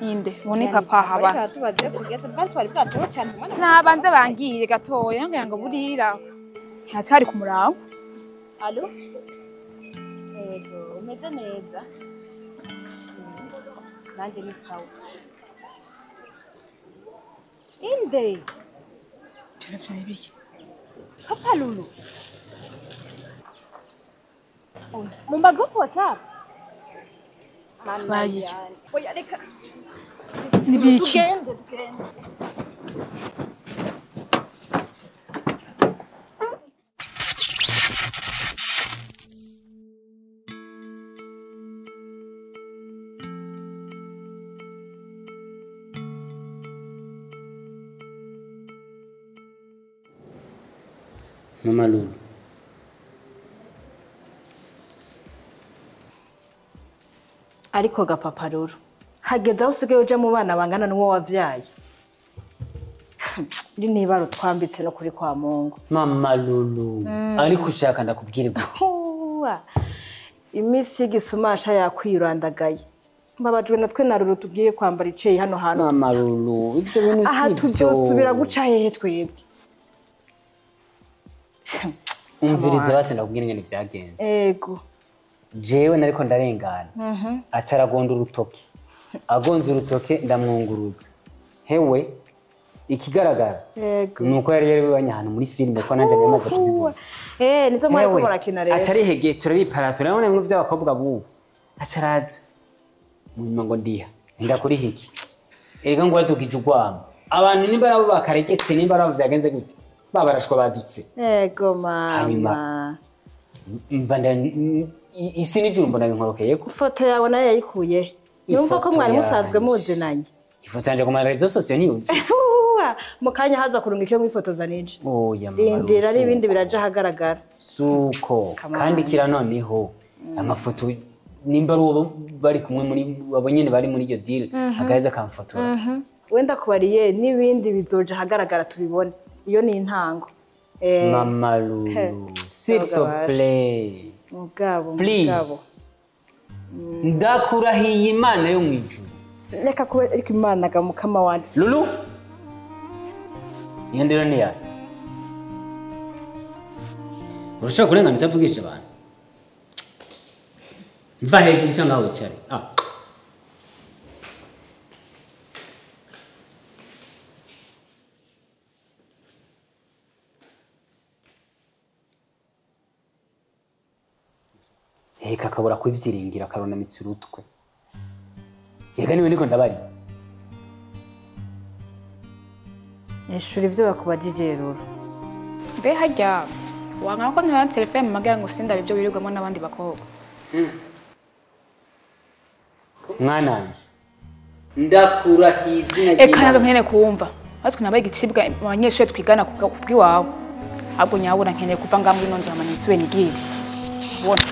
Inde ubone papa haba nabanze bangire gatoya ngira ngo burira ntacari ku murango. Allo? Ego, umeze neza. Nanje ni sawa. Inde. Telefone ibiki? Papa Lulu. Mu magroup WhatsApp. Bayi. Oya reka. Nibiki? Tugende, tugende. Mama Lulu. Ariko ga Papa Lulu, hageze aho usigaye uja mu bana bangana n'uwo wavyaye. Ni niba rutwambitse no kuri kwa Mungu. Mama Lulu, ariko ushaka ndakubwire gute? Imisi y'igisumasha yakwirandagaye. Mbabajwe natwe na Lulu tugiye kwambara iceye hano hantu. Mama Lulu, ivyo bintu aha tuvyosubira guca hehe twebwe? Umviriza basi ndakubwira ingene vyagenze. Ego. Jewe nariko ndarengana. Acaragonda urutoke. Agonze urutoke ndamwunguruza. Hewe ikigaragara. Ego. Nuko yari yaribanye ahantu muri filime ko nanje namaze kubibona. Nizo mwari ko murakina rero. Acarihegeye turabipara turabona bimwe vy'abakobwa bubu. Acaraza. Munyuma ngo ndiha. Ndakuri hiki. Erega ngo yadugije urwamo. Abantu nimba arabo bakaregetse nimba arabo vyagenze gute. Babarashwa badutse. Ego mama. Mbanda isi n'ijuru mbona binkorokeye ko. Ifoto yawe nayo yayikuye. Yumva ko mwari musanzwe muzinanye. Ifoto yanje ku ma réseaux sociaux ntiyuzuye. Mu kanya haza kurunga icyo mwifotoza nije. Oya mama. Rindira ari ibindi biraja ahagaragara. Suko kandi kira noneho amafoto nimba ari uwo bari kumwe muri abo nyene bari muri iyo deal agaheza akamfotora. Wenda kubariye n'ibindi bizoja ahagaragara tubibone. Iyo ni intango. Mama Lulu, s'il te plaît. Mugabo, please. Mugabo. Ndakurahiye Imana yo mwijuru. Reka kuba ariko Imana ga mukama wanje. Lulu. Iyo ndero ni yawe. Urashobora kurengana utavugisha abantu. Mva hejuru cyangwa wicare. Eka akabura kwivyiringira akaronamitsa urutwe. Yega niwe niko ndabari. Ishuri ivyo bakubajije Lulu. Mbe harya wanga ko nta telefone magaye ngo sindabe ibyo wirirwamo n'abandi bakobwa. Mwananje. Ndakurahiye izina ry'Imana. Eka nabe nkene kumva. Baswe nabaye igicibwa mu banyeshure twigana kubwiwawe. Ahubwo nyabura nkeneye kuva ngamwe ino nzu amanitsi we nigire. Ubona.